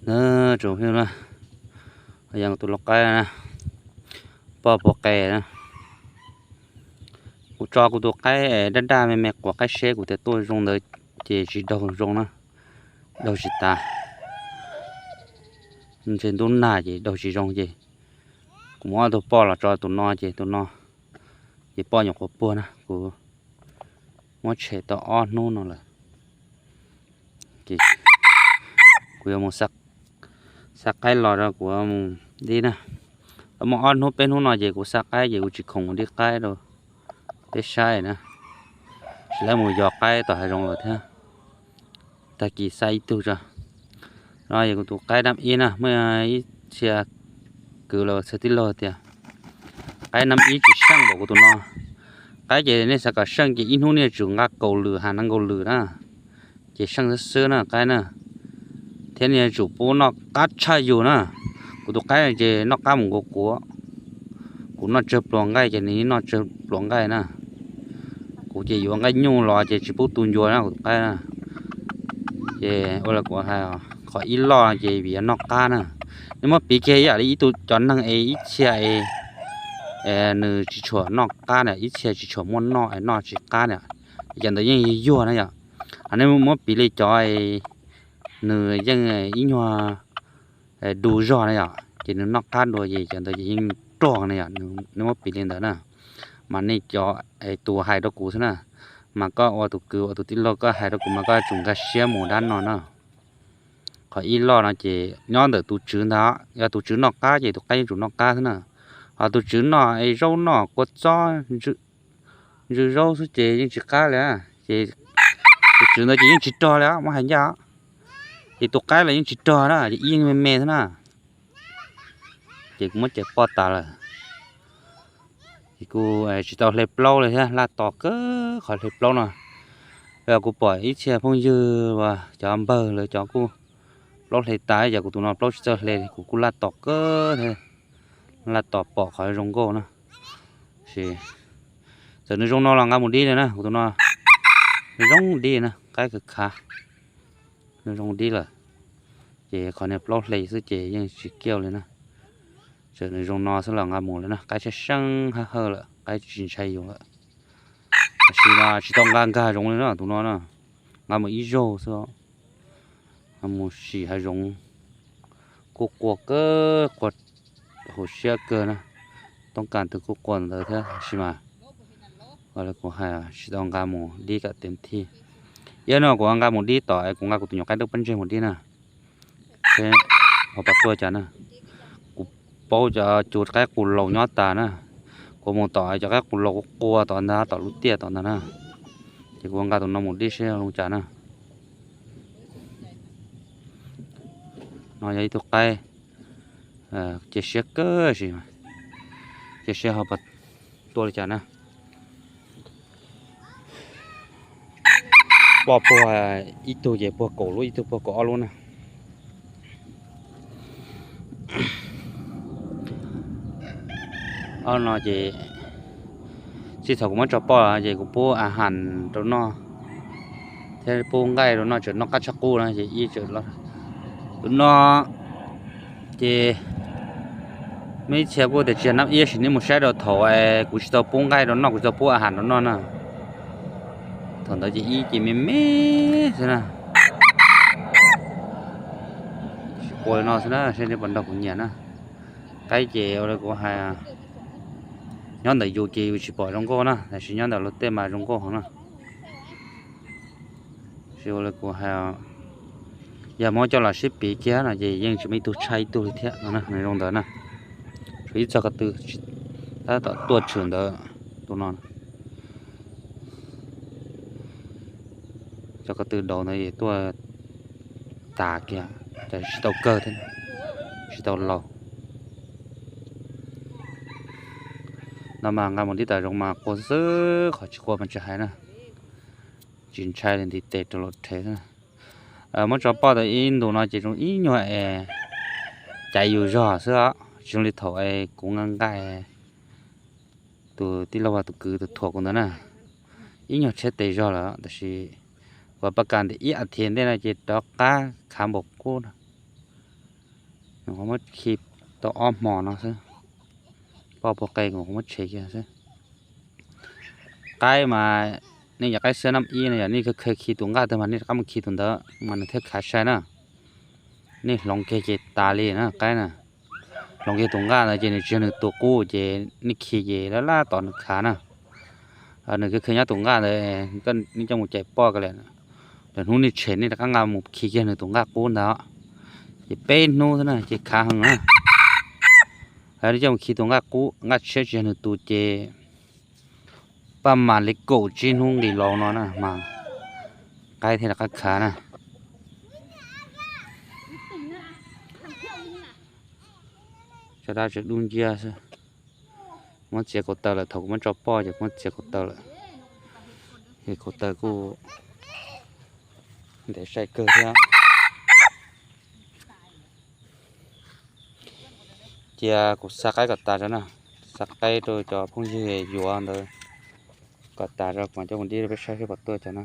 Na, tsoom phooj ywg na, yog tus lau qaib na, poj puag qe na. Kuv tso kuv tus qaib daj daj me me quav qaib seb kuv tias tuaj zoo ntawd ces tsis daug zoo na, daug tsis tas. Ntshe ntub nag ces daug tsis zoo ces kuv muab ob tug poj los tso tus no ces tus no ces poj nyuam qhuav puag na, kuv muab tshem tau ob hnub no lawm. Ces kuv yuav mus xa qaib los rau kuv mus dib na. Tau muaj ob hnub peb hnub no ces kuv xa qaib ces kuv tsis khoom mus dib qaib rau peb saib na, tsis lawv mus yos qaib tom hav zoov lawm thiab. Tag kis xa ib tug tso. No yog kuv tus qaib nab ib na, muaj ib txhia kwv los txhia tij laug tias qaib nab ib tsis seej npaum kuv tus no. Qaib ces nej xav kom seej ces ib hnub nej yuav tsum nqa kaum lwm has nees nkaum lwm na, ces seej xwb xwb na qaib na. Thiab nej yuav tsum pub noj qab tshaj yus na. Kuv tus qaib ces noj qab mus nkaus kuv, kuv noj tsawg pluas nqaij ces nws noj tsawg pluas nqaij na. Kuv ces yuav nqaij nyuj los ces tsis pub tu ncua na kuv tus qaib na. Ces ua li kuv hais, qhov ib loj ces vim yog noj qab na. Nej muab piv kiag ib yam li ib tug cov neeg es ib txhia es nws tsis tshua noj qab na, ib txhia tsis tshua muaj noj es noj tsis qab na, cov ntawd yeej yuag na yom. Ho nej muab piv li cov nws yeej ib nyuag du zog na yom, ces nws noj qab dua ces cov ntawd ces yeej rog na yom. Nej muab piv li ntawd na, mas nej cov tus hais rau kuv xwb na, mas koj ua tus kwv ua tus tij laug koj hais rau kuv mas koj yuav tsum nkag siab mus dab no na. Qhov ib loj no ces nyob ntawm tus tswv ntag, yog tus tswv noj qab ces tus qaib yeej tsum noj qab xwb na. Ho tus tswv noj zaub noj kua txob, ntsw zaub xwb ces yeej tsis qab li, ces tus tswv ntawd ces yeej tsis rog li, muab hais ncaj. Ces tus qaib los yeej tsis rog na, ces ib yeej me me xwb na. Ces kuv muab cais poj tas lawm. Ces kuv tsis tau hle plaub li thiab, laj tos kawg qhov hle plaub no. Yog kuv pom ib txhia phooj ywg uas cov npawg lawv cov kuj plaub hle tas, yog kuv tus no plaub tsis txawj hle, kuv kuj laj tos kawg thiab, laj tos pom qhov zoo nkauj na. Txawm nws zoo no los nqa mus dib li na, kuv tus no zoo dib na, qaib kawg khav, zoo dib lawm. Ces qhov niag plaub hle xwb ces yeej tsis kiaj li na. Txawm nws zoo no xwb los nqa mus li na, qaib tshaib seeb hab hawj lawm, qaib tsis ntshai yus lawm. Tam sim no tsis tau nqa nkag zoov li na, tus no na, nqa mus ib zaug xwb, mus sim hav zoov kuj qua kawg, qua hauv siab kawg na. Toob kas twg kuj qua ntawd thiab tab sis mas ua li kuv hais tsis tau nqa mus dib kom tes thij. Ib no kuv nqa mus dib tom, kuv nqa kuv tus nyuam qaib dawb pab ntseg mus dib na. Seb ho puas tuaj cas na. Kuv paub cov cua qaib qus laus nyob tas na, kuv mus tom cov qaib qus laus kuv qua tom ntag, tom lub tiaj tom ntag na. Ces kuv nqa tus no mus dib seb zoo cas na. No yog ib tug qaib cia siab kawg, cia siab ho puas tuaj li cas na. Poj puag ib tug ces puag kaum lub, ib tug puag kaum ob lub na. Ob no ces txij thaum kuv muab tso poj ces kuv pub a has rau noj thiab pub nqaij rau noj, tseem noj qab tshaj qub na ces ib tseem los. Tus no ces muaj ib txhia kuj tias tsis yog nab ib, sim nej mus saib rau thaum kuv tsis tau pub nqaij rau noj, kuv tsis tau pub a has rau noj na. Thaum ntawd ces ib ces me me xwb na. Ua li no xwb na, seb nej puas nrog kuv nyiam na. Qaib ces ua li kuv hais, nyob ntawm yus ces yus tsis pom zoo nkauj na, tab sis nyob ntawm luag tej mas zoo nkauj heev na. Ua li kuv hais, yog muab coj los sib piv kiag no ces yeej tsis muaj ib tug tshaj ib tug li thiab no, nws zoo ntawd na. Tshuav ib txoj ko tw tab tom tuaj tshwm ntawd, tus no txoj ko tw dauv ntawd es tuaj tas kiag, tsis tau kawg thiab, tsis tau laus. No mas nqa mus dib tom zoov mas qua xwb xwb, qhov tsis qua mas tsis hais na, tsis ntshai li ntiv tes rau los rhe. Muab tso poj tau ib ntus no ces zoo ib nyuag es caiv yus zog xwb, tsis zoo li thaum kuv nqa nqaij, tus tij laug tus kwv tus thuam kuv ntawd na, ib nyuag tshiab tes zog lawm tab sis kuv pab kas ntawm ib as thiv ntej no ces rov qab khav npaum qub no. Kuv muab khi tau ob hmo no xwb, poj puag qe kuv muab tshem kiag xwb. Qaib mas nej cov qaib xab nab ib no yog nej khaws khi tus nqaj tag mas nej rov qab mus khi tus ntawd mas nws thiaj khav sai na. Nej hloov kiag ces tas li na qaib na. Hloov kiag tus nqaj ntawd ces nws tsis yog nws tus qub ces nej khi ces lab lab tom nws khav na. Nws khaws nyob tus nqaj ntawd, nej coj mus cais poj ko lawm, lwm hnub nej tshem nej rov qab nqa mus khi kiag nws tus nqaj qub ntawd. Ces peb hnub xwb na ces khav heev na. Nej coj mus khi tus nqaj qub nqaj tshiab tsis yog nws tus ces paj mam li kaum tsib hnub nqis laus no na mas qaib thiaj rov qab khav na. Tso dab tsi dub nciab xwb. Muab txiav kaum taw lawm, thaum kuv muab tso poj ces kuv muab txiav kaum taw lawm. Es kaum taw kuj ntev sai kawg thiab. Cia kuv xa qaib kom tas tso na, xa qaib rau cov phooj ywg yuav ntawd kom tas tso kuv mam coj mus dib rau peb saib seb puas tuaj cov na.